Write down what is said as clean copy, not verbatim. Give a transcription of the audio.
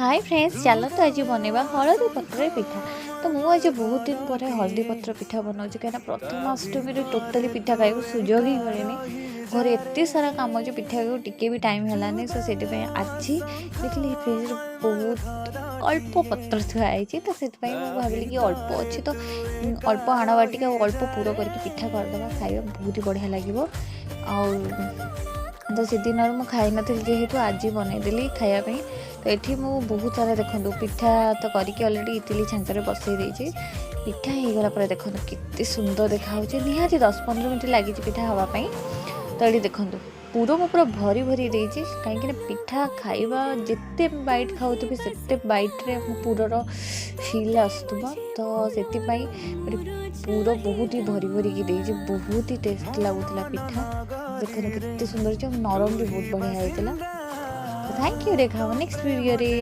High friends, ଚାଲନ୍ତୁ ଆଜି ବନେଇବା ହଳଦୀ ପତ୍ରରେ ପିଠା। ତ ମୁଁ ଆଜି ବହୁତ ଦିନ ପରେ ହଳଦୀ ପତ୍ର ପିଠା ବନାଉଛି, କାହିଁକିନା ପ୍ରଥମାଷ୍ଟମୀରେ ଟୋଟାଲି ପିଠା ଖାଇବାକୁ ସୁଯୋଗ ହିଁ ମିଳିନି। ଘରେ ଏତେ ସାରା କାମ ଅଛି, ପିଠା ଖାଇବାକୁ ଟିକେ ବି ଟାଇମ୍ ହେଲାନି। ସୋ ସେଥିପାଇଁ ଆଜି ଦେଖିଲି ଫ୍ରିଜରେ ବହୁତ ଅଳ୍ପ ପତ୍ର ଥୁଆ ହେଇଛି। ତ ସେଥିପାଇଁ ମୁଁ ଭାବିଲି କି ଅଳ୍ପ ଅଛି ତ ଅଳ୍ପ ଆଣ ବାଟିକି ଆଉ ଅଳ୍ପ ପୁର କରିକି ପିଠା କରିଦେବା, ଖାଇବା ବହୁତ ହି ବଢ଼ିଆ ଲାଗିବ। ଆଉ ତ ସେଦିନରୁ ମୁଁ ଖାଇନଥିଲି, ଯେହେତୁ ଆଜି ବନେଇଦେଲି ଖାଇବା ପାଇଁ। ତ ଏଠି ମୁଁ ବହୁତ ସାରା, ଦେଖନ୍ତୁ, ପିଠା ତ କରିକି ଅଲରେଡ଼ି ଇଟିଲି ଛାଞ୍ଚରେ ବସେଇ ଦେଇଛି। ପିଠା ହେଇଗଲା ପରେ ଦେଖନ୍ତୁ କେତେ ସୁନ୍ଦର ଦେଖାହେଉଛି। ନିହାତି 10-15 ମିନିଟ୍ ଲାଗିଛି ପିଠା ହେବା ପାଇଁ। ତ ଏଠି ଦେଖନ୍ତୁ, ପୁର ମୁଁ ପୁରା ଭରି ଭରି ଦେଇଛି, କାହିଁକିନା ପିଠା ଖାଇବା ଯେତେ ବାଇଟ୍ ଖାଉଥିବି, ସେତେ ବାଇଟ୍ରେ ମୋ ପୁରର ଫିଲ୍ ଆସୁଥିବ। ତ ସେଥିପାଇଁ ପୁର ବହୁତ ହି ଭରି ଭରିକି ଦେଇଛି। ବହୁତ ହି ଟେଷ୍ଟ ଲାଗୁଥିଲା ପିଠା। ଦେଖନ୍ତୁ କେତେ ସୁନ୍ଦର ହେଇଛି ଆଉ ନରମ ବି ବହୁତ ବଢ଼ିଆ ହେଇଥିଲା। Thank you, ଦେଖା ହେବ ନେକ୍ସଟ ଭିଡ଼ିଓରେ।